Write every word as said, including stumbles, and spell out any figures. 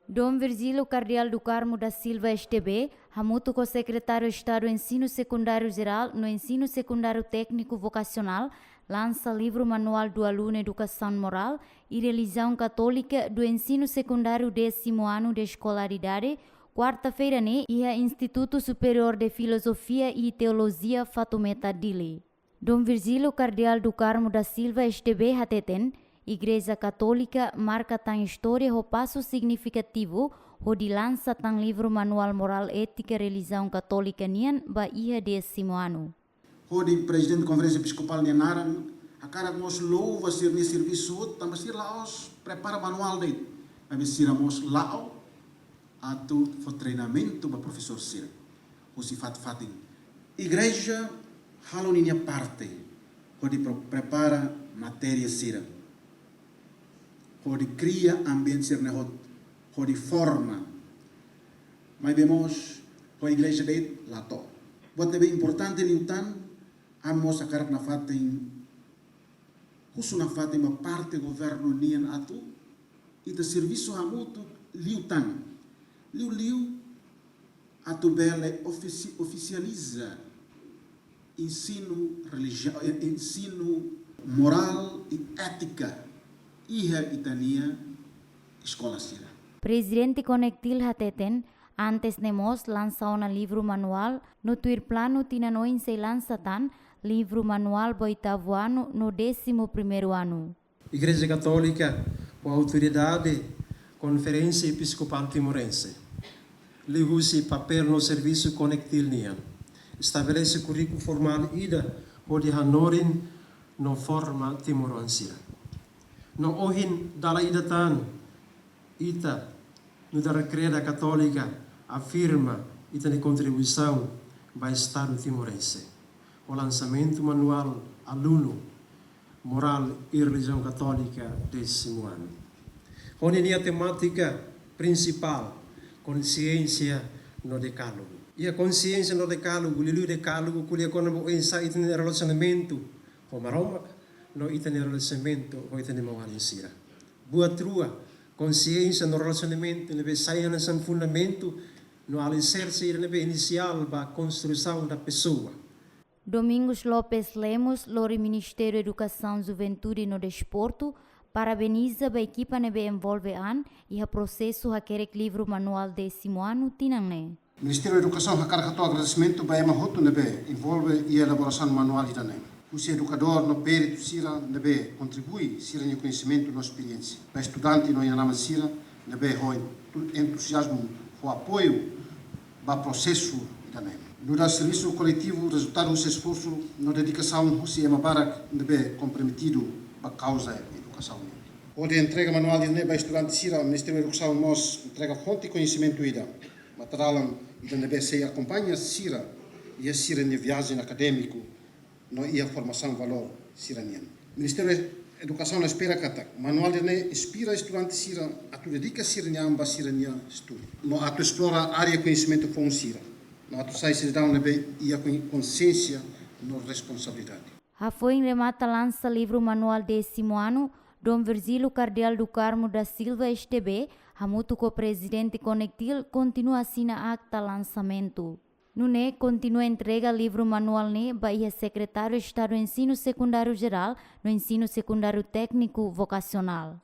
Dom Virgílio Cardeal do Carmo da Silva, S T B, hamutuk ho Sekretáriu Estadu Ensinu Sekundáriu Jerál no Ensinu Sekundáriu Tékniku Vokasionál, lansa livru Manual do Aluno Educação Moral e Religião Católica do Ensino Secundário Décimo Ano de Escolaridade, kuarta-feira ne'e, iha Instituto Superior de Filosofia e Teologia, Fatumeta, Dili. Dom Virgílio Cardeal do Carmo da Silva, S T B, hateten, Igreja Katólika marka tan istória ho pasu signifikativu hodi lansa tan livru Manual Moral Étika Relijiaun Katólika nian ba iha décimo ano. Hodi Prezidente Konferénsia Episkopál nia naran, hakarak mós louva sira-nia servisu hotu, tanba sira la'ós prepara manuál de'it, maibé sira mós la'o atu fó treinamentu ba profesór sira husi fatin-fatin. Igreja halo ninia parte hodi pro-, prepara matéria sira, hodi kria ambiente sira-ne'e hotu, hodi forma. Maibé mós ho igreja de'it la to'o. Buat ne'ebé importante liután, ami mós hakarak nafatin, husu nafatin ba parte governu nian atu ita servisu hamutuk liután. Liuliu atu bele ofisi-, ofisializa ensinu relijiaun, eh, ensinu morál i étika iha ita-nia eskola sira. Prezidente Konektil hateten, antes ne'e mós lansa ona livru manuál, no tuir planu tinan oin sei lansa tan livru manuál ba oitavu ano no décimo primeiro ano. Igreja Katólika ho autoridade Konferénsia Episkopál Timorense, liuhusi papél no servisu Konektil nian, estabelese kurríkulu formál ida hodi hanorin no forma timoroan sira. No ohin dala ida tan, ita, nu'udar Kreda Katólika, afirma ita-nia kontribuisaun ba Estadu Timorense ho lansamentu Manuál Aluno Morál i Relijiaun Katólika décimo ano. Ho ninia temátika prinsipál, konsiénsia no dekálogu. Iha konsiénsia no dekálogu, liuliu dekálogu, ko'alia kona-ba oinsá ita-nia relasionamentu ho Maromak, no ita-nia relasionamentu ho ita-nia maun-alin sira. Buat rua, konsiénsia no relasionamentu ne'ebé sai hanesan fundamentu no aliserse ida ne'ebé inisiál ba construção da pessoa. Domingos Lopes Lemos, lori Ministériu Edukasaun, Juventude no Desportu, parabeniza ba ekipa ne'ebé envolve an iha prosesu hakerek livru manuál décimo ano tinan ne'e. Ministériu Edukasaun hakarak hato'o agradesimentu ba ema hotu ne'ebé envolve iha elaborasaun manuál ida-ne'e. Husi edukadór no peritu sira ne'ebé kontribui sira-nia koñesimentu no esperiénsia. Ba estudante no inan-aman sira ne'ebé ho entu-, entuziazmu ho apoiu ba prosesu ida-ne'e. Nu'udar servisu koletivu rezultadu husi esforsu no dedikasaun husi ema barak ne'ebé komprometidu ba kauza edukasaun. Hodi entrega manuál ida-ne'e ba estudante sira, Ministériu Edukasaun mós entrega fonte koñesimentu ida, matadalan ida ne'ebé sei akompaña sira iha sira-nia viajen akadémiku no iha formasaun valór sira-nian. Ministériu Edukasaun espera katak manuál ida-ne'e inspira estudante sira atu dedika sira-nia an ba sira-nia estudu, no atu esplora área koñesimentu foun sira, no atu sai sidadaun ne'ebé iha kon-, konsiénsia no responsabilidade. Hafoin remata lansa livru manuál décimo ano, Dom Virgílio Cardeal do Carmo da Silva, S T B, hamutuk ho Prezidente Konektil, kontinua asina akta lansamentu. Nune'e kontinua entrega livru manuál ne'e ba iha Sekretáriu Estadu Ensinu Sekundáriu Jerál no Ensinu Sekundáriu Tékniku Vokasionál.